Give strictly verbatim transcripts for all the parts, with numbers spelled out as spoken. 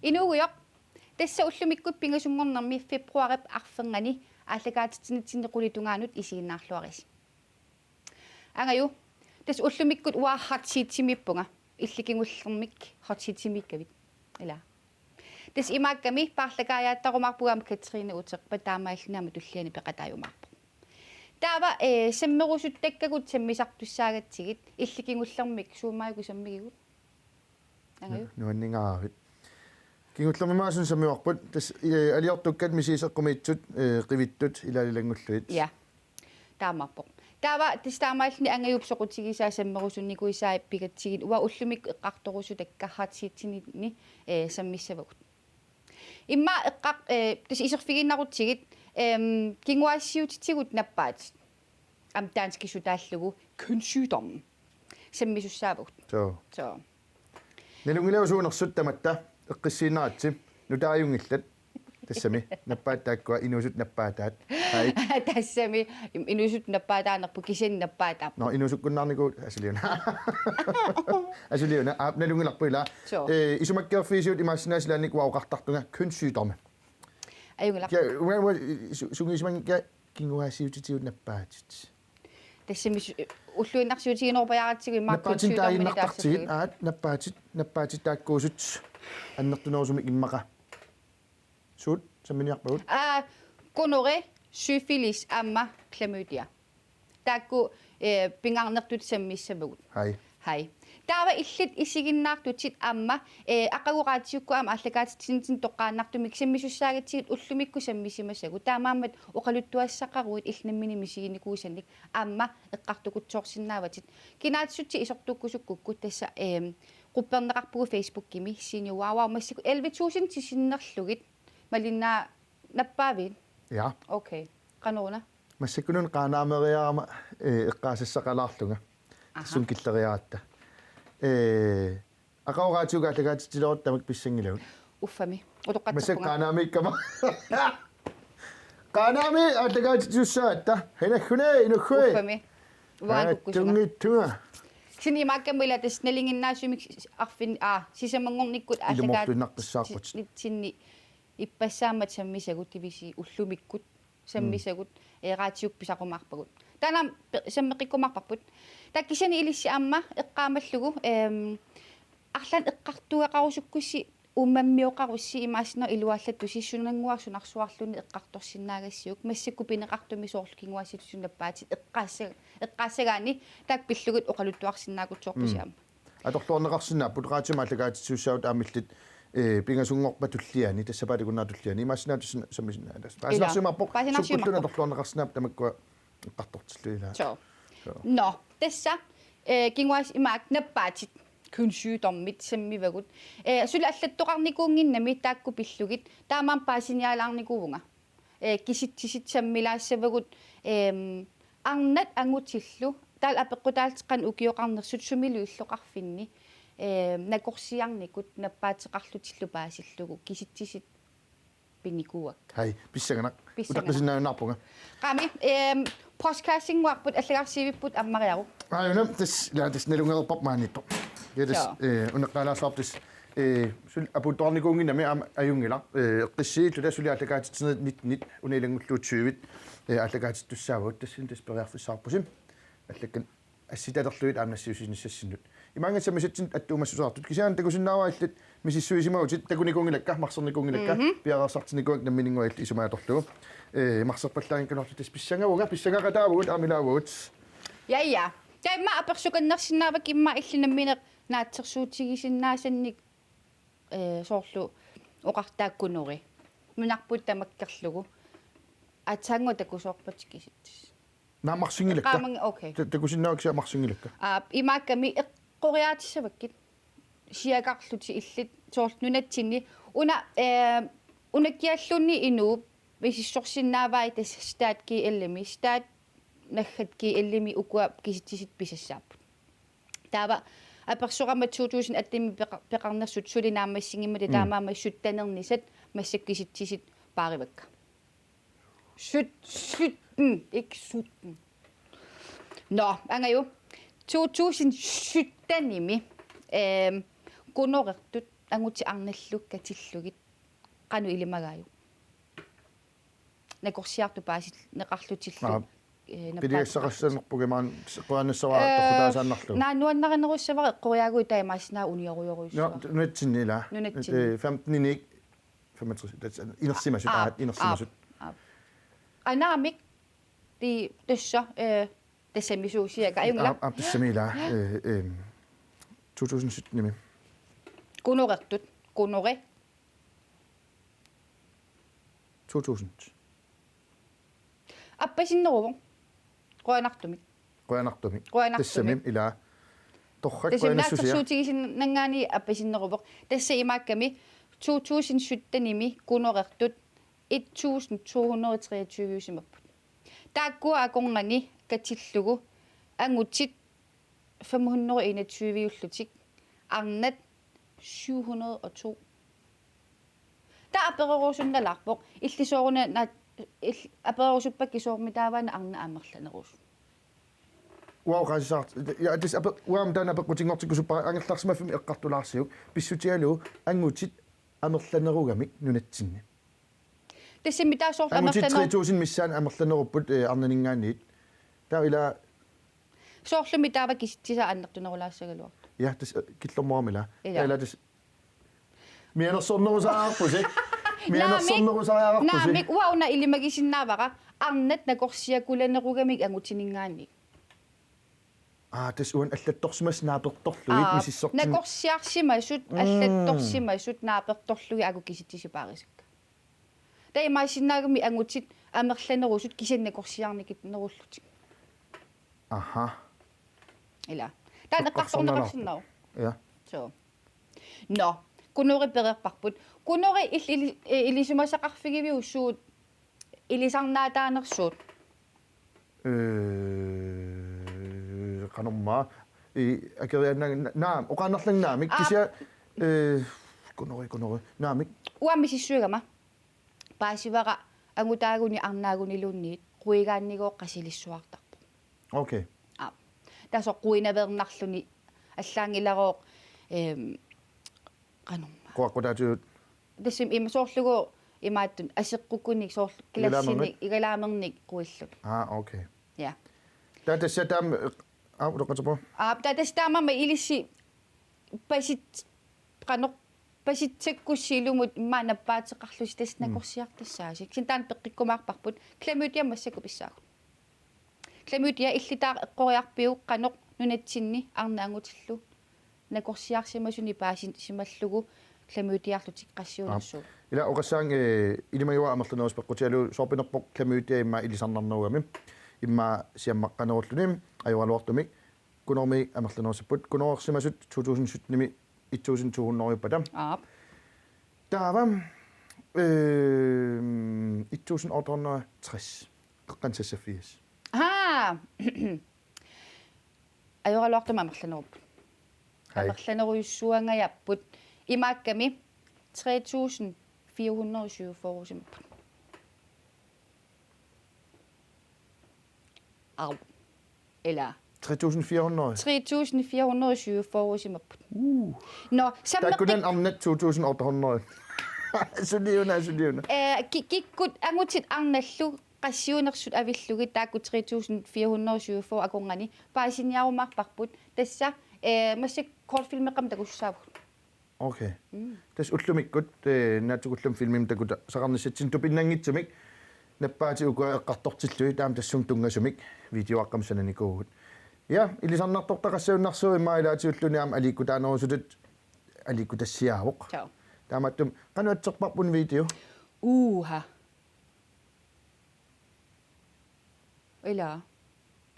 Inuugujoq, tassa ullumikkut pingasunngornermi februarip arfernganni aallakaatitsinitsinni qulit tungaanut isiginnaarluarisi. Angaju, tassa ullumikkut uanga hot seatimiippunga, illit kingullermik hot seatimiikkavit. Ila. Tassa imaakkami paarlakaajaattarumaarpunga aamma Katrine uterpa taamaalilluni aamma tulliani peqataajumaarpoq. Taava, eh, sammerusuttakkagut sammisartussaagatsigit, illit kingullermik suumaajuku sammigigut? Angaju. Nu-, nuanningaavit. Kingullermi maasuni sammivarput, tassa, eh, aliortukkat misigisaqqumiitsut, eh, qivittut, ilaat ilanngullugit. Ja. Taamaappoq. Taava tassa taamaalilluni Angajup soqutigisaa sammerusunnikuusaa pigatsigit uanga ullumikkut eqqartorusutakka hot seatinni, eh, sammissavagut. Immaqa eqqar-, eh, tassa iserfigiinnarutsigit, ehm, kinguaassiuutitigut nappaatit. Aamma danskisutaallugu kønssygdom. Sammisussaavagut. Soo. Soo. Nalunngilagut suunersut tamatta, eqqissiinnaratsi, nutaajunngillat. Tassami, nappaat taakkua, inuusuttut nappaataat. Hej. Tassami, im-, inuusuttut nappaataanerput, kisianni nappaataat. Nå, inuusukkunnaarnikuuvugut, asuliuna. Asuliuna, aap, nalunngilarput ilaa. Soo. Eh, isumakkeerfigisigut imaassinnaavoq ilaanni uanga oqartartunga kønssygdomme. Ajunngilaq. Ja, uanga, uanga, su-, sungiusimanngikkiga kinguaassiuutitigut nappaatit. Tassami su-, ulluinnarsiutiginerupajaratsigu immaqa kønssygdommini taaginnartartigit, taasarlugit. Aat, nappaatit, nappaatit taakkuusut annertunerusumik immaqa. Suut, samminiarpagut? Aa, gonorré, syfilis, aamma klamydia. Taakku, eh, pingaarnertut sammissavagut. Hej. Hej. Taava illit isiginnaartutit aamma, eh, aqagu raatiukkut aamma aallakaatitsinitsinni toqqaannartumik sammisussaagakkit ullumikkut sammisimasagut. Taamaammat oqaluttuassaqaruit illit nammineq misiginikuusanik aamma eqqartukutsoorsinnaavatit. Kinaassutsip isertukkusukkukkit tassa, eh, qupperneqarpugut Facebookimi, Senior Wow Wow massakkut elleve tusind sinnerlugit. Malinnaa, nappaaviit? Ja. Okay. Qanoruna? Massakkununnga Qaanaameriarama, eh, eqqaasassaqalaarlunga. Aha. Tassunga killeriaratta. Eh, aqagu raatiukkut aallakaatitsilerutit tamakku pissanngilagut. Uffami. Utoqqatsappunga. Massakkut Qaanaamiikkama. Qaanaami aallakaatitsisussaatta. Hinagguni, inugui. Uffami. Uanga kukkusunga. Aattunngitsunga. Kisianni imaakkami ilaa tassa nalinginnaasumik arfin-, aa, sisamanngornikkut Ilumoortuinnartussaaqqutit. Aallakaatitsinitsinni ippassaammat sammisagut, det vil sige ullumikkut sammisagut, mm, eh, raatiukkut pisarumaarpagut. Taanna pe-, sammeqqikkumaarparput. Taava kisianni ilissi aamma eqqaamallugu, ehm, arlaannik eqqartueqarusukkussi uummammioqarussi imaassinnaavoq iluallattusi sunannguaq sunarsuarluunniit eqqartorsinnaagassiuk massakkut pineqartumi soorlu kinguaassiuutitigut nappaatit eqqaassa-, eqqaassagaanni taakku pillugit oqaluttuarsinnaagutsoorpusi, mm, aamma. Atorluarneqarsinnaapput, raatiukkut aallakaatitsisussaavutit aamma illit, eh, pingasunngorpat tulliani, tassa sapaatip akunnerata tulliani, imaassinnaavoq tassa sammisinnaagassat. Ilaa. Paasinarsiumaarpoq. Paasinarsiumaarpoq. Sukkulluunniit atorluarneqarsinnaapput tamakkua eqqartortillugit ilaa. Soo. Soo. Nå, tassa, eh, kinguaas-, imaak nappaatit kønssygdommit sammivagut. Eh, suli allattoqarnikuunnginnami taakku pillugit, taamaammat paasiniaalaarnikuuvunga. Eh, kisitsisit sammilaassavagut, ehm, arnat angutillu, taavalu apeqqutaallutik qanoq ukioqarnersut sumilu illoqarfinni, ehm, nakorsiarnikut nappaateqarlutillu paasillugu, kisitsisit pinikuuakka. Hej, pissanganaq. Pissanganaq. Utaqqisinnaajunnaarpunga. Qaami, ehm, postkassinnguarput, allagarsivipput ammariaruk. Aajuna, tassa, ilaa, tassa nalunngereerparput maaniittoq. Ja, tassa, joo, eh, unneqqaalaassavarput tassa, eh, suli apuuttoqarnikuunnginnami aamma ajunngilaq, eh, eqqissiilluta suli aallakaatitsinerit nittenit, una ilanngullugu tyvit, eh, aallakaatittussaavagut, tassani tassa periarfissaqarpusi. Allakkanik assitalerlugit aamma nassiussinissassinnut. Imaanngitsoq sammisatsinnut attuumassuteqartut. Kisianni takusinnaavara illit misissuisimaguit, takunikuunngilakka, marsernikuunngilakka, mhm, piareersartinnikuuakka nammineerlunga illit isumaatorlugu. Eh, marserpallaanngikkaluarluta tassa pissangavunga, pissangaqataavugut, aamma ilaavoq. Ja, ja. Taava immaqa apersukannersinnaavakka immaqa illit nammineq naatsorsuutigisinnaasannik, eh, soorlu oqartaakkunori. Nunarput tamakkerlugu. Aatsaannguaq takusoorpatit kisitsisit. Naa, marsinngilakka. Eqqaamanngi-, okay. Ta-, takusinnaavakka kisianni marsinngilakka. Aa, imaakkami eqqoriaatissavakkit. Siagarlutit illit soorlu nunatsinni. Una, eh, unakkiarluunniit inuup misissorsinnaavai tassa Stat G L-imi, Stat naggat G L-imi ukua kisitsisit pisassaapput. Taava apersorama to tusind atten peqa-, peqarnersut suli naammassinngimmat, mm, taamaammat syttenernisat massakkut kisitsisit paarivakka. Syt-, sytten, ikke sytten. Nå, Angaju. To tusind syttenimi, ehm, gonorrhærtut angutit arnallu katillugit qanoq ilimagaajuk? Nakorsiartut paasineqarlutillu. Aap. Ee, nappaat- Piliassaqassanerpugit maani quanassavara. Ee, toqqutaasaannarlugu. Naa, nuannarinerussavara eqqoriaaguit taamaassinaa uniorujorujussavara. Nå, nunatsinni ilaa. Nunatsinni. Ee, femten-inik femogtres, that's inersimasut, Aap, aat, inersimasut. Aap, aap. Anaamik, ti-, tassa, ee, tassami suusiaka ajunngilaq. Aap, aap, tassami ilaa, ee, em, to tusind sytten-imi. Kunoreertut, kunore. To tusind. Appasinneruvoq. Qujanartumik. Qujanartumik. Qujanartumik. Tassami ilaa. Torrak, tassami qujanassusia. Naatsorsuutigisinnanngaanniit appasinneruvoq. Tassa imaakkami to tusind sytten-imi kunoreertut et tusind to hundrede og treogtyve-usimapput. Taakkua akornanni katillugu angutit fem hundrede og enogtyve-ullutik, arnat syv hundrede og to. Taava apererusunnalaarpoq, illit sooruna naat-, ill-, apererusuppakka soormitaava una arnat amerlanerusut. Uanga oqaasisaart-, ja, tassa ape-, uanga taanna apeqqutinngortikkusuppara, angerlarsimaffimmi eqqartulaarsiuk, pissutigalugu angutit amerlanerugamik nunatsinni. Tassami taava soorlu angutit amerlaneru-, tre tusind missaanni amerlanerupput, ee, arnaninngaanniit. Taava ilaa. Soorlumi taava kisitsisaa annertunerulaassagaluartoq. Ja, tassa, ee, killormoorami ilaa. Ilaa. Ilaa tassa. Mianersornerusariaqarpusi. Mianersornerusariaqarpusi. Naamik, uanga una ilimagisinnaavara arnat nakorsiakulanerugamik angutininngaanniit. Aa, tassa uani allattorsimasut naapertorlugit. Aa, misissortin-. Nakorsiarsimasut, mm, allattorsimasut naapertorlugit aajuku kisitsisipaarisakka. Taava imaassinnaagami angutit amerlanerusut kisianni nakorsiarnikinnerullutik. Aha. Ilaa. Taanna eqqartorneqarsinnaavoq. Ja. So. Nå, kunori pereerparput. Kunori il-, ili-, ee, ilisimasaqarfigiviuk suut ilisarnaataanersuut? Ee, qanormaa. Ii, akeriaannaanga na-, naam, oqaannarlanga naamik. Aa. Kisianni, ee, kunori, kunori. Naamik. Uanga misissuigama. Paasivara angutaaguni arnaaguniluunniit quigaannigooq qasilissuartarpoq. Okay. Aa. Tassa quinaveernarluni allaanngilarooq, em, qanormaa. Quaqqutaatigut. Tassami ima soorlugu imaattut aseqqukkunik soorlu glassinik, igalaamernik, igalaamernik quillugu. Aa, okay. Ja. Taava tassa taama, aa, utoqqatserpunga. Aa, taava tassa taamaammat ilissi pasit-, qanoq, pasitsakkussi ilumut immaqa nappaateqarlusi tassa, mm, nakorsiartassaasi. Kisianni taanna peqqikkumaarparput. Klamydia massakkut pissaagut. Klamydia illitaaq eqqoriarpiuk qanoq nunatsinni arnat angutillu nakorsiarsimasunik paasisimallugu klamydiarlutik qassiunersugut. Aap. Ilaa oqassaanga, ee, ilimagivara amerlanerusut peqqutigalugu soorpinerpoq klamydia immaqa ilisarnarnerugami. Immaqa siammaqqanerulluni ajoraluartumik. Kunormik amerlanerussapput. Kunoreersimasut to tusind sytten-imi et tusind to hundrede-uppata. Aap. Taava, øhm, et tusind otte hundrede og tres. Qeqqani seksogfirs. Aa! Ajoraluartumik amerlanerupput. Hej. Amerlanerujussuangajapput. Imaakkami tre tusind fire hundrede syvogfyrre-usimapput. Au. Ilaa. Tre tusind fire hundrede. Tre tusind fire hundrede syvogfyrre-usimapput. Uh. Nå, sammeqqik-. Taakkunani arnat to tusind otte hundrede. Suliuna, suliuna. Ee, ki-, kikkut angutit arnallu qassiunersut avillugit taakku tre tusind fire hundrede syvogfyrre akornanni paasiniarumaarparput. Tassa, ee, massakkut kortfilmeqqamik takussaavugut. Okay. Mm. Tassa ullumikkut, ee, naatsukullumi filmimik takuta-, saqarnissatsinnik tupinnanngitsumik nappaatit ukua eqqartortillugit taama tassunga tunngasumik videoaqqamik sananikuuvugut. Ja, ilisarnartortaqassagunarsuuvoq immaqa ilaatigulluunniit aamma aliikkutaanerusutut aliikkutassiaavoq. Joo. Taamaattumik qanoq atserparput una video? Uuha. Ilaa.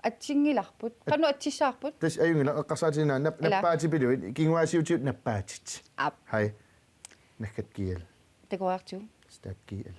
Atsinngilarput. Qanoq atsissavarput? Tassa ajunngilaq, eqqarsaatiginngilara nap-, ilaa, nappaatipiluit, kinguaassiuutitigut nappaatit. Aap. Hej. Naggat G L. Takoriartigu. Stat G L.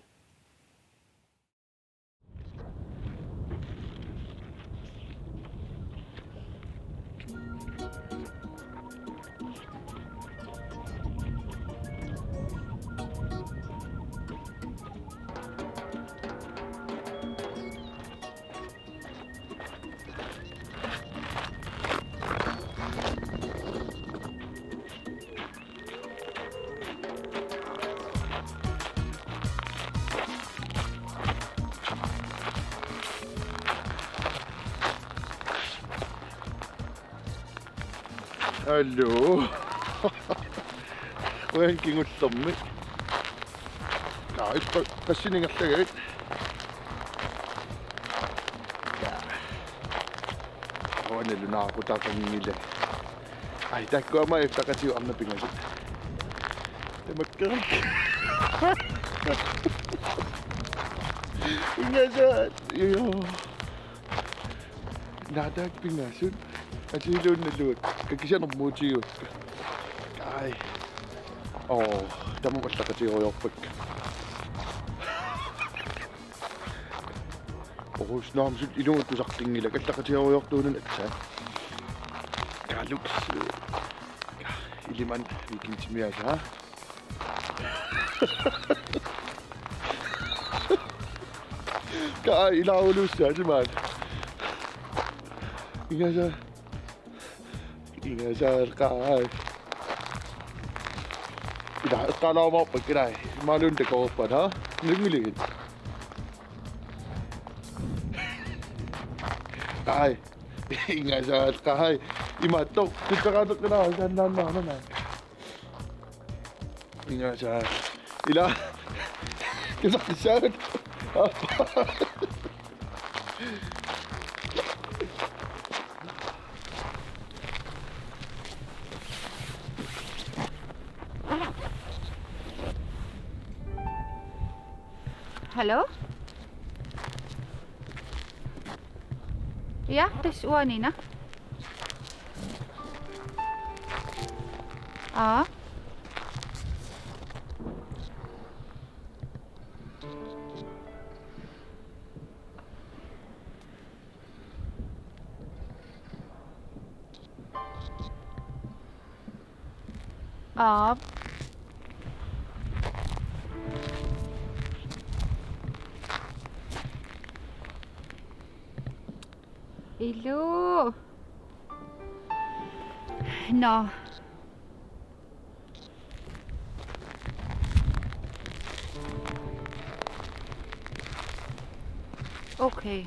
Hallo. Uanga kingullermi. Naa, ippa, passinngilakka. Ja. Uanga nalunaaqutaqanngilanga. Ai, taakku aamma efterkatigu arnat pingasut. Tamakkerak. Ingasaat. Joo. Naa, taakku pingasut. Atiiluunnaluak. Kakisianermuutigu. Ai. Oo, tamanna allaqatigerujoorpakka. Orusnaamsut ilummut tusaqqinngilaat allaqatigerujoortuunani atsa. Kaluk. Iliman weekendimiaasa. Kai ilaarulussaa simaan. Ingasaat. Ingasaat kai. Ila, eqqaalaarumaarpakka ilaa. Imaluunniit takoreerpat, ha? Nalunngilagit. Kai. Ingasaat kai. Imaattoq. Tipperateqqilaa, sannaannaanana. Ingasaat. Ila. Kisaqissaat. Hallo? Ja, tassa uanga Nina. Aa. Aap. Iluu. Nå. Okay.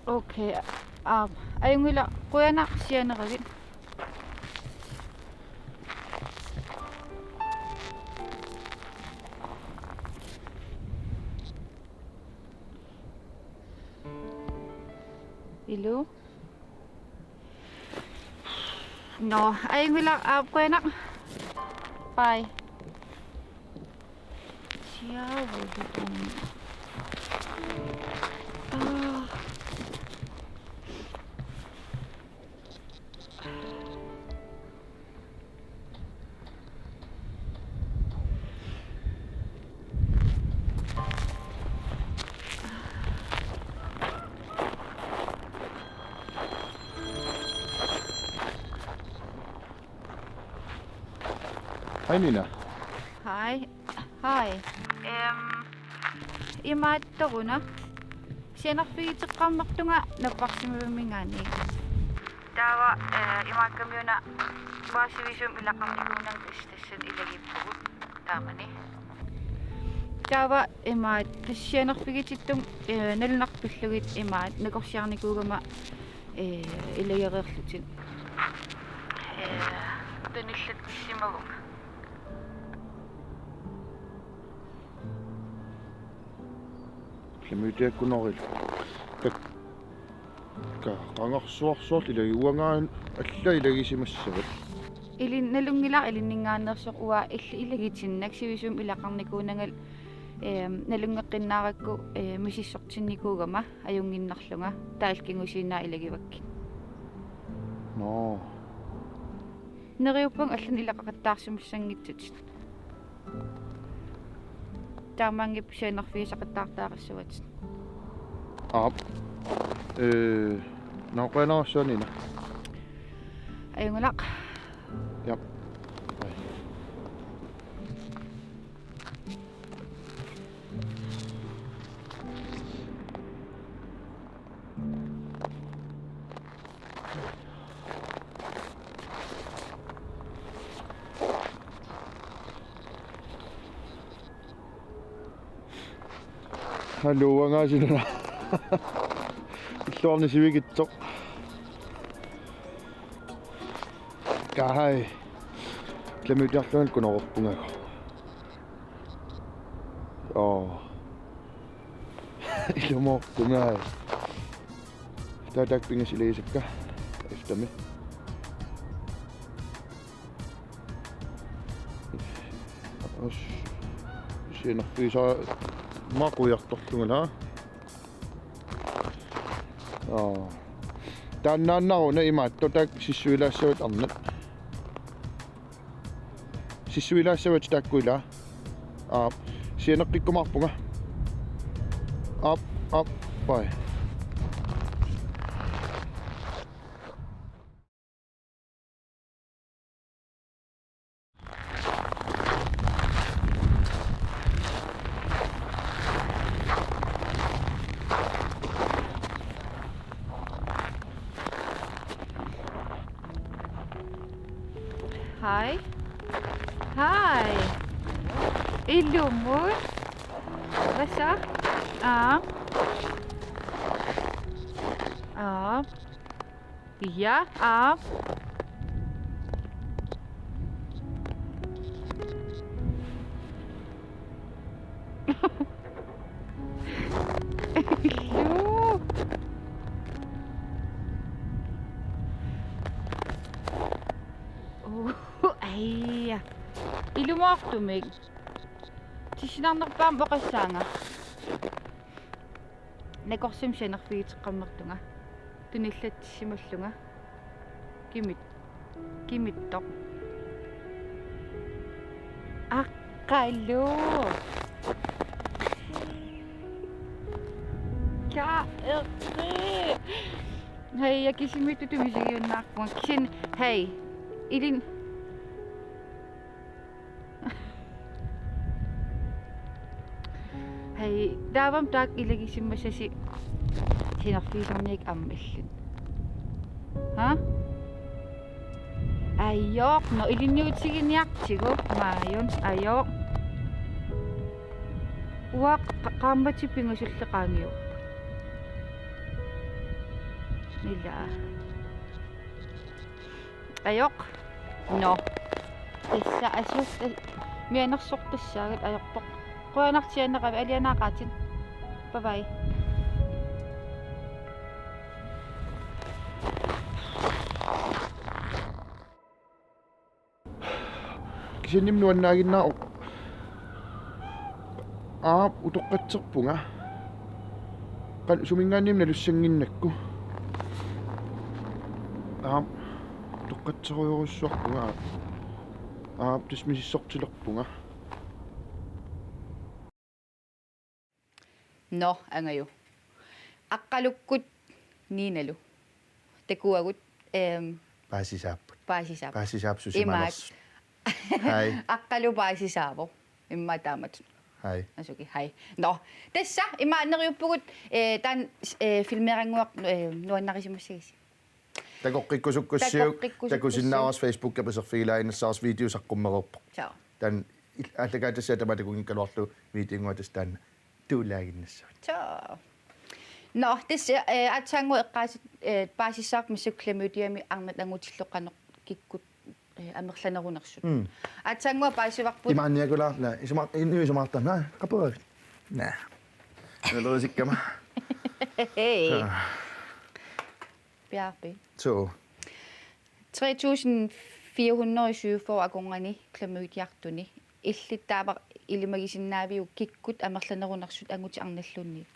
Okay. Aap, ajunngilaq, qujanaq sianerigit. Iluu. Nå, ajunngilaq, aap, qujanaq. Bye. Siavulut. Aa. Hej, Nina. Hej. Hej. Øhm, imaattoruna. Sianerfigiteqqammertunga napparsimmavimminngaanniit. Taava, eh, imaakkamiuna uanga sivisuumik ilaqarnikuunanga tassa tassani ilagiippugut taamani. Taava imaat tassa sianerfigitittunga, eh, nalunarpillugit imaat nakorsiarnikuugama, eh, ilagereerlutit. Eh, tunillatissimavunga. Lammiutiakkunorilu. Takka qangarsuarsuarlu ilagi uangaana alla ilagisimassavat. Ilin nalunngilaq ilinninngaanneersoq uanga illit ilagitinnagit sivisuumik ilaqarnikuunangali, ehm, nalunngeqqinnaarakku, eh, misissortinnikuugama ajunnginnarlunga taava illit kingusinnaat ilagivakkit. Nå. Neriuppunga allanik ilaqaqattaarsimassanngitsutit. Taamaanngippat sianerfigisaqattaartaarissuatit. Aap. Eh, nå, qujanarsuaq Nina. Ajunngilaq. Ja. Hej. Hallo, uanga sinana. Illuarni sivikitsoq. Kahai. Klamydiarlunga kunoorpungagu. Oo. Ilumoortumik. Taava taakku pingasut ilagisakka. Eftami. Os. Sianerfigisaa maqujartorlunga la. Aa. Taannaannaruna imaattoq taakku sissuilaassavatit arnat. Sissuilaassavatit taakku ilaa. Aap. Sianeqqikkumaarpunga. Aap, aap, pai. Hej. Hej. Ilumut. Hvad så? Ah. Ah. Ja, ah. Illu. Oh, ai. Ilumoortumik. Tissinarnerpaamik oqassaanga. Nakorsumik sianerfigiteqqammerlunga. Tunillatsissimallunga. Kimit. Kimittoq. Aqqalu. Ka erri. Hej, ja kisimiittutut misigiunnaarpunga. Kisianni, hej. Ilin. Hej, taavami taakku ilagisimmassasi sianerfigisarniakkit aamma illit. Ha? Ajoq, nå ilinniutiginiartigu, Marion, ajoq. Uanga qa-, qaammatit pingasullu qaangiupput. Ilaa. Ajoq. Nå. Tassa asu-, mianersortassaagut ajorpoq. Qujanartiaanneqavi alianaaqaatit. Bye bye. Kisianni nuannaaginnaavoq. Aap, utoqqatserpunga. Qanoq suminngaanniimmi nalussannginnakku. Aap, utoqqatserujorujussuarpunga aap. Aap, tassa misissortilerpunga. Nå, angaju. Aqqalukkut Niinalu. Takuagut, ehm, paasisaapput. Paasisaapput. Paasisaapput susimanersoq. Imaat. Hej. Aqqalu paasisaavoq. Immaqa taamatut. Hej. Asuki, hej. Nå, tassa, imaat neriuppugut, eh, taanna, eh, filmeerannguaq, eh, nuannarisimassagisi. Takoqqikkusukkussiuk, takoqqikkusukkussiuk. Takusinnaavarsi Facebook-imi piserfigilaaginnassavarsi, video saqqummereerpoq. Joo. Taanna il-, aallakaatitassiaq tamaat takunngikkaluarlugu videonnguaq tassa taanna tuulaaginnassavat. Joo. Nå, tassa, eh, aatsaannguaq eqqaasat, eh, paasissavarput massakkut klamydiamik arnat angutillu qanoq kikkut, eh, amerlanerunersut. Mm. Aatsaannguaq paasivarput. Imaanniakulaarla, isuma-, inu isumaartarna, qaperaavit. Naa. Nalerisikkamma. Hej. Ah. Bjarpi. Suu. Tre tusind fire hundrede og syvogfyrre akornanni klamydiartuni. Illit taava ilimagisinnaaviuk kikkut amerlanerunersut angutit arnalluunniit?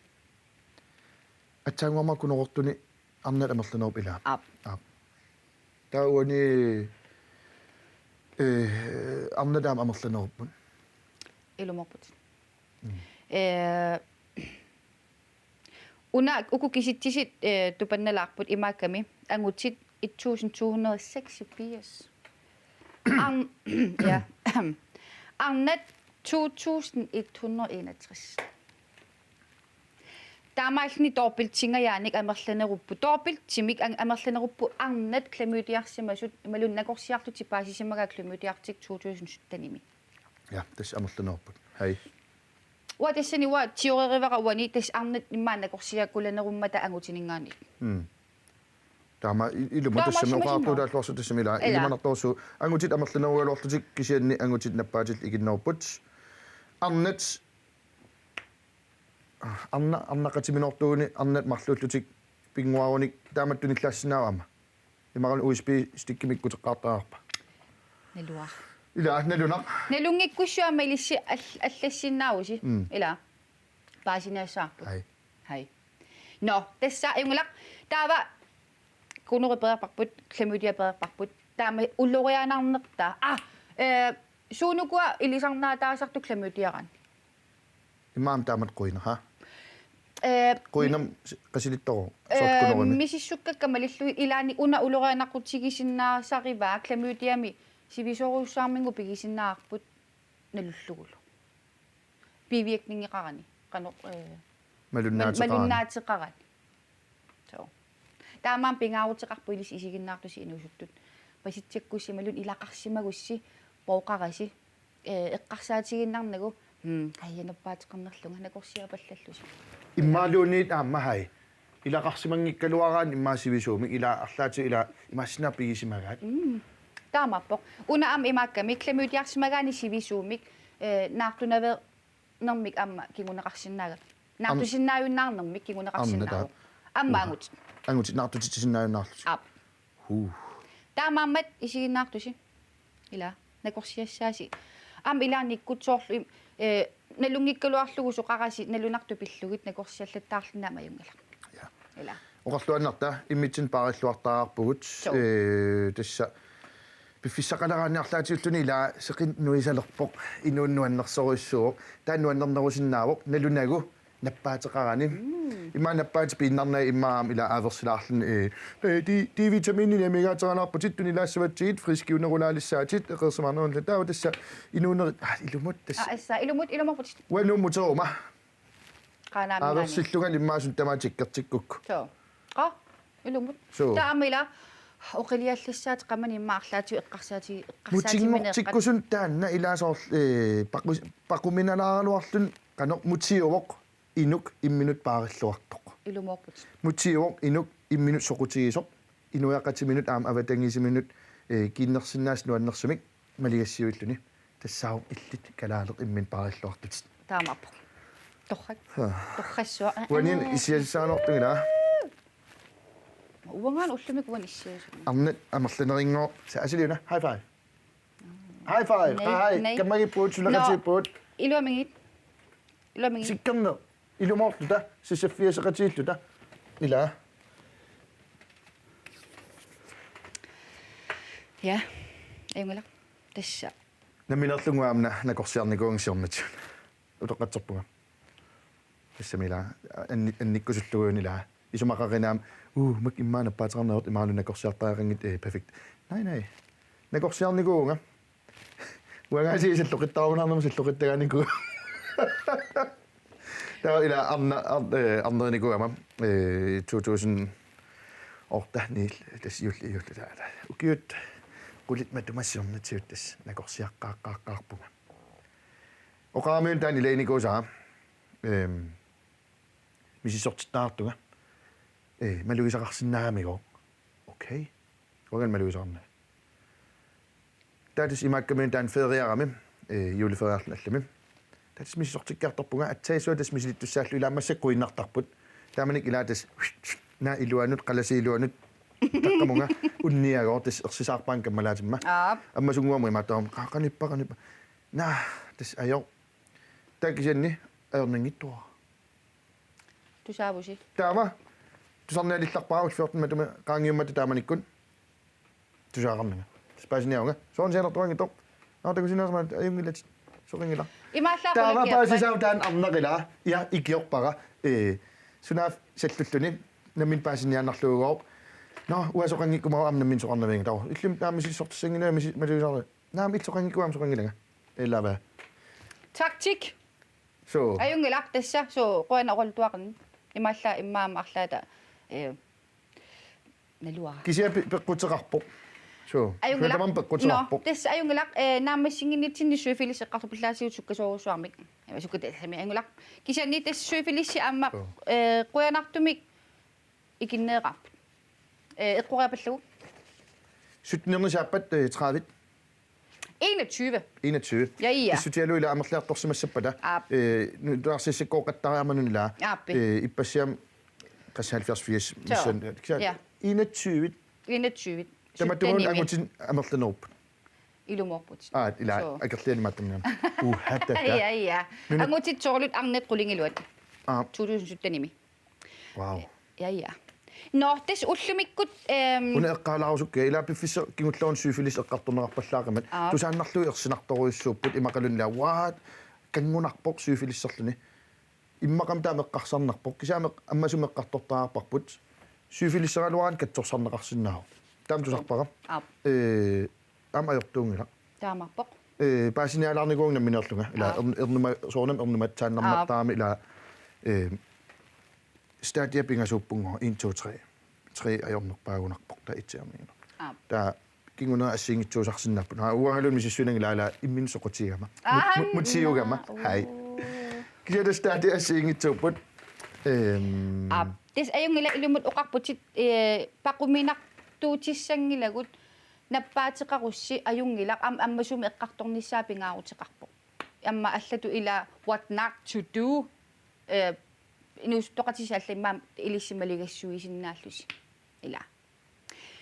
Aatsaannguaq aamma kunoortuni arnat amerlanerupput ilaa? Aap. Aap. Taava uani, eh, arnat aamma amerlanerupput. Ilumoorputit. Mm. Eh, una uku kisitsisit, eh, tupannalaarput imaakkami angutit et tusind to hundrede og seksogfirs. Arn-, ja. Arnat to tusind et hundrede og enogtres. Taamaalilluni dobbeltingajaanik amerlanerupput. Dobbeltimik an-, amerlanerupput arnat klamydiarsimasut, imaluunniit nakorsiarlutik paasisimagaat klamydiartik to tusind syttenimi. Ja, tassa amerlanerupput. Hej. Uanga tassani uanga teorerivara uani tassa arnat immaqa nakorsiakulanerummata angutininngaanniit. Mm. Taama i-, ilumut. Taama tassami assumasinnaa. Oqaatigilaarluarsi tassami ilaa. Ilaa. Ilimanartorsuaq angutit amerlanerugaluarlutik kisianni angutit nappaatillit ikinnerupput. Arnat, arna-, arnaqatiminoortuuguni arnat marluullutik pinnguarunik taamatut tunillaassinnaavat aamma. Imaluunniit U S B stickimik ikkuteqqaartariaqarpa? Naluara. Ilaa, nalunaq. Nalunngikkussiuk aamma ilissi all-, allassinnaavusi. Mm. Ilaa. Paasiniassavarput. Ai. Ai. Nå, tassa ajunngilaq. Taava gonorrhea pereerparput, klamydia pereerparput. Taama ulorianarnertaa. Ah, eh, suunukua ilisarnaataasartoq klamydiaraanni. Immaqa taamatut quinaq, ha? Eh, quinamik s-, qasilittoq, eh, soorlu gonorrheamik. Misissukkakka malillugit ilaanni una ulorianaqqutigisinnaasarivaa klamydiami sivisoorujussuarminnga pigisinnaavarput nalullugulu. Bivirkningeqarani. Qanoq, eh, malunnaateqarani. Mal-, malunnaateqarani. So. Taamaammat pingaaruteqarpoq ilissi isiginnaartusi inuusuttut. Pasitsakkussi imaluunniit ilaqarsimagussi, pooqarasi, eh, eqqarsaatigiinnarnagu, hmm, aja nappaateqarnerlunga nakorsiapallallusi. Immaqaluunniit aamma hai. Ilaqarsimanngikkaluaraanni immaqa sivisuumik ilaa arlaatigut ilaa imaassinnaavoq pigisimagaat. Mm. Taamaappoq. Una aamma imaakkami klamydiarsimagaanni sivisuumik, eh, naartunaveernermik aamma kinguneqarsinnaagami. Am-, naartusinnaajunnaarnermik kinguneqarsinnaavoq. Aamma taava. Aamma uha. Angutit. Angutit naartutitsisinnaajunnaarlutik. Aap. Huu. Taamaammat isiginnaartusi. Ilaa, nakorsiassaasi. Aamma ilaannikkut soorlu im-, eh, nalunngikkaluarlugu soqarasi nalunartut pillugit nakorsiallattaarluni aamma ajunngilaq. Ja. Ilaa. Oqarluinnarta immitsinnut paarilluartariaqarpugut. Suu. Eh, tassa piffissaqaleraanni arlaatigulluunniit ilaa seqineq nuisalerpoq, inuuneq nuannersorujussuuvoq. Taanna nuannernerusinnaavoq nalunagu nappaateqarani. Mm. Immaqa nappaatit piinnarnagit immaqa aamma ilaa aversilaarluni, eh, eh, D-, D-vitamininit amigaateralaarputit tunilaassavatsigit friskiunerulaalissaatit eqeersimaarnerullutit taava tassa inuunerit, ah, ilumut tassa. Ah, assa, ilumut, ilumoorputit. Uanga Nuummuteruma. Qaanaaminngaanniit. Aaversillungali immaqa suna tamaat tikkertikkukku. Soo. Qa? Ilumut. Soo. Taava aamma ilaa oqiliallassaatit qamani immaqa arlaatigut eqqarsaati-, eqqarsaatigineqarput. Mutinngortikkusunut taanna ilaa soorlu, eh, paqu-, paquminalaaraluarluni qanoq mutiuvoq inuk imminut paarilluartoq. Ilumoorput. Mutiuvoq inuk imminut soqutigisoq. Inuiaqatiminut aamma avatangiisiminut, eh, kiinnersinnaasut nuannersumik maligassiuilluni. Tassaavoq illit kalaaleq imminut paarilluartutit. Taamaappoq. Torrak. Haa. Torrassuaq. Uaniit issiassaanertugila. Uangaana ullumikkut uani issiassaaneq. Arnat amerlanerunngoq. Sa asiliuna. High five. High five. Nei, high. Nei. Kammagipput, nå, sulaqatipput. Iluamigit. Iluamigit. Sikkerneq. Ilumoorluta, sissaffiaseqatigiilluta. Ilaa. Ja. Ajunngilaq. Tassa. Nammineerlunga aamma nakorsiarnikuuvunga siornatigut. Utoqqatserpunga. Tassami ilaa, anni-, annikkusullugu ilaa. Isumaqarinaam, uu, mak immaqa nappaateqarneq ajortut imaanut nakorsiartariaqanngitsoq, eh, perfekt. Nej, nej. Nakorsiarnikuuvunga. Uangaasiit salloqittaarumaarnermut salloqittagaanikuuvunga. Taava ilaa arna-, ar-, eh, arnerinikuugama, eh, to tusind otte, ni, tassa juulli, juulli taava. Ukiut qulit matuma siornatigut tassa nakorsiaqqaaqqaaqqaarpunga. Oqaramiuna taanna ilaginikuusara, ehm, misissortittariaqartunga. Ee, malugisaqarsinnaamigooq. Okay. Uangaana malugisaqarnanga. Taava tassa imaakkamiuna taanna feriarami, ee, juuliferiarluni allami. Taava tassa misissortikkiartorpunga, aatsaat tassa misilittussaallugu ilaa massakkut quinnartarput. Taamanikkut ilaa tassa naa iluanut, qalasiit iluanut. Taqqamunga unniagooq tassa ersisaarpaannga kammalaatima. Aap. Ammasunnguamik imaattoq qa-, qanippa, qanippa. Naa, tassa ajooq. Taava kisianni ajornanngitsuara. Tusaavusi. Taava. Tusarnialillarpara ullut fjorten matuma qaangiummata taamanikkut. Tusaaqarnanga. Tassa paasiniarunga. Soorunami sianertuanngitsoq. Naa, takusinnaasoq aamma ajunngilaq. Soqanngilaq. Imaallaat. Taava qulakkeerpat. Paasisaavoq taanna arnaq ilaa. Ja, ikiorpara. Ee, sunaaffa sallulluni. Nammineq paasiniaannarluugooq. Nå, uanga soqanngikkumaarama aamma nammineq soqarnavianngilaq. Taava. Illimmi taama misissortissannginnama misi-, malugisarlunga. Naamik illit soqanngikkumaarama soqanngilanga. Ilaa. Taktik. Suu. Ajunngilaq tassa, suu, qujanaq oqaluttuaqarninni. Imaallaat immaqa aamma arlaata, eh, naluara. Kisianni pe-, peqquteqarpoq. Suu. Ajunngilaq. Tamanna peqquteqarpoq. Nå, tassa ajunngilaq, eh, naammassinnginnitsinni syfilis eqqartupillaasigut sukkasoorujussuarmik. Sukkatit tassami angulaq. Kisianni tassa syfilis aamma, Joo. eh, qujanartumik ikinneqarput. Eh, eqqoriarpallagu? Syttenerni saappat, eh, tredive. Enogtyve. Enogtyve. Ja, ja. Pissutigalugu ila amerliartorsimassappata. Aap. Eh, nu-, nutaarsiassakkooqattariarmanun ila. Aap. Eh, ippassaq aamma qassit halvfjerds firs Joo. missan. Kisianni Ja. enogtyve. Enogtyve. Tamatumuuna Syttenimi. Angutit amerlanerupput. Ilumoorput. Aa, ila Soo. Akerlianik maattorniarami. Uhatata. Ja, ja. Nuna- Angutit tolvit arnat qulingiluat. Aap. To tusind syttenimi. Wow. Ja, ja. Nå, tassa ullumikkut, ehm, Una eqqaalaarusukkit, ila piffissaq kingullermik syfilis eqqartorneqarpallaaqimmat. Aap. Tusaannarlugit ersinartorujussuupput imaluunniit ila, what? Kanngunarpoq syfilisserluni. Immaqami taama eqqarsarnarpoq. Kisianni ammasumik eqqartortariaqarparput. Syfilisseraluaraanni katsorsarneqarsinnaavoq. Taama tusarpara. Aap. Eh, aamma ajortuunngilaq. Taamaappoq. Eh, paasinialaarnikuuvunga nammineerlunga. Ila Aap. ern-, ernuma-, soorunami ernumatsaannarmat Aap. taama ila, eh, statia pingasuuppunngooq, en, to, tre. Tre ajornerpaagunarpoq, taava etsiarniigunarpoq. Aap. Taava kingunera assigiinngitsuusarsinnaapput. Aa, uangaluunniit misissuinanga ila, ila imminut soqutigigama. Aa, Mut-, mut-, mutiugama. naa, Hej. Uu. Kisianni tassa taava assigiinngitsuupput. Ehm. Aap. Tassa ajunngilaq ilumut oqarputit, eh, paquminartuutissanngilagut nappaateqarussi ajunngilaq am-, ammasumik eqqartornissaa pingaaruteqarpoq. Aamma allatut ila what not to do, eh, inuusuttoqatissat allamik ilissi maligassuisinnaallusi. Ila.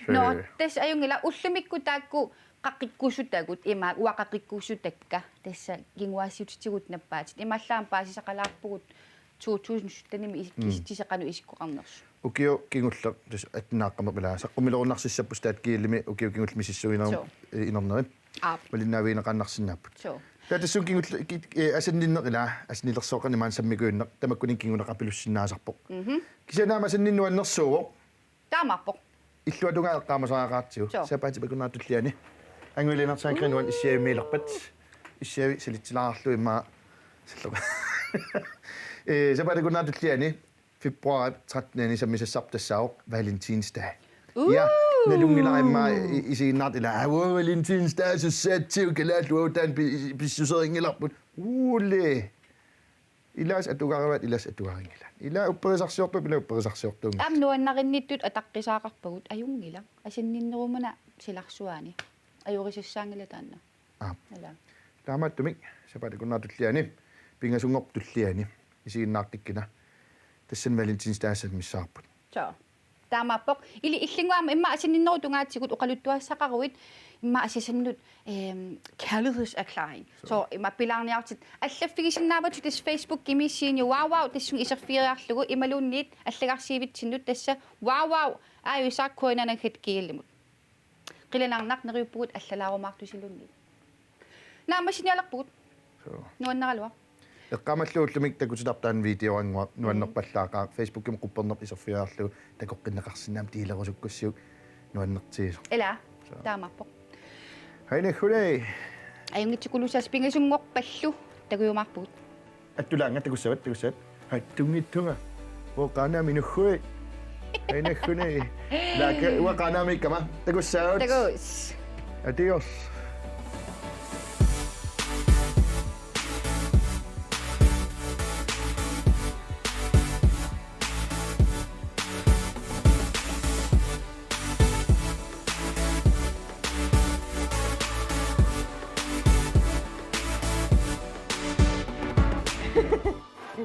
Sure. Nå, tassa ajunngilaq ullumikkut taakku qaqikkusutagut, ima uanga qaqikkusutakka, tassa kinguaassiuutitigut nappaatit. Imaallaat paasisaqalaarpugut to tusind syttenimi is-, Mm. kisitsisit qanoq isikkoqarnersut. Ukioq kingulleq, tassa attenaaqqammerpoq ila, saqqummilerunnarsissapput Stat.gl-imi ukiut kingulliit misissuinerup Soo. eh, inerneri. Aap. Malinnaavigineqaannarsinnaapput. Soo. Taava tassunga kingulleq ki-, eh, asanninneq ila, asannilersoqqani maani sammikuinnaq, tamakkuninnga kinguneqapilussinnaasarpoq. Mhm. Kisianni aamma asanninneq nuannersuuvoq. Taamaappoq. Illuatungaa eqqaamasariaqaratsigu. Soo. Sapaatip akunnerata tulliani. Anguillinersaanngrinuan issiavimmiilerpat. Issiavik salitsilaarlugu immaqa salloq. Eh, sapaatip akunnerata tulliani. Februaarip trettenianni sammisassarput tassaavoq Valentinsdag. Uu! Ja, nalunngilara immaqa i-, isiginnaartut ila, "Aa, Valentinsdag, sussaatsiuk, kalaallit uagut taanna pi-, pissuserinngilarput." Uule. Ilaasa atugarivaat, ilaasa atugarinngilaat. Ila upperisarsiortuupput, ila upperisarsiortuunngillat. Aamma nuannarinnittut ataqqisaaqqaarpagut ajunngilaq. Asanninnerumuna silarsuaani. Ajorisassaanngilaq taanna. Aap. Ila. Taamaattumik sapaatip akunnerata tulliani, pingasunngorpat tulliani, isiginnaartikkina. Tassani Valentinsdag sammissavarput. Soo. Taamaappoq. Ili illinguama immaqa asanninnerup tungaatigut oqaluttuassaqaruit immaqa asasannut, ehm, kærlighedserklæring. Soo. Soo immaqa pilaarniartit allaffigisinnaavatit tassa Facebookimi Senior Wow Wow tassunga iserfigeriarlugu imaluunniit allagarsiivitsinnut tassa wow wow ajuusaaq K N R at gl-imut. Qilanaarnaq neriuppugut allalaarumaartusiluunniit. Naammassinialerpugut. Soo. Nuannaraluaq. Eqqaamalluullutik takutitarput taanna videoannguaq nuannerpallaaqaaq Facebookimi quppernerput iserfigeriarlugu takoqqinneqarsinnaammat deelerusukkussiuk nuannertigisoq. Ila. Soo. Taamaappoq. Hej naggunneri. Ajunngitsukulussaasi pingasunngorpallu takujumaarpugut. Attulaannga takussavat, takussavat. Hej, tunngitsunga. Uanga Qaanaami nagguit. Hej naggunneri. Laakka, uanga Qaanaamiikkama. Takussavat. Takuss. Adios.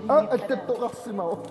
Aa, attattoqarsimavoq.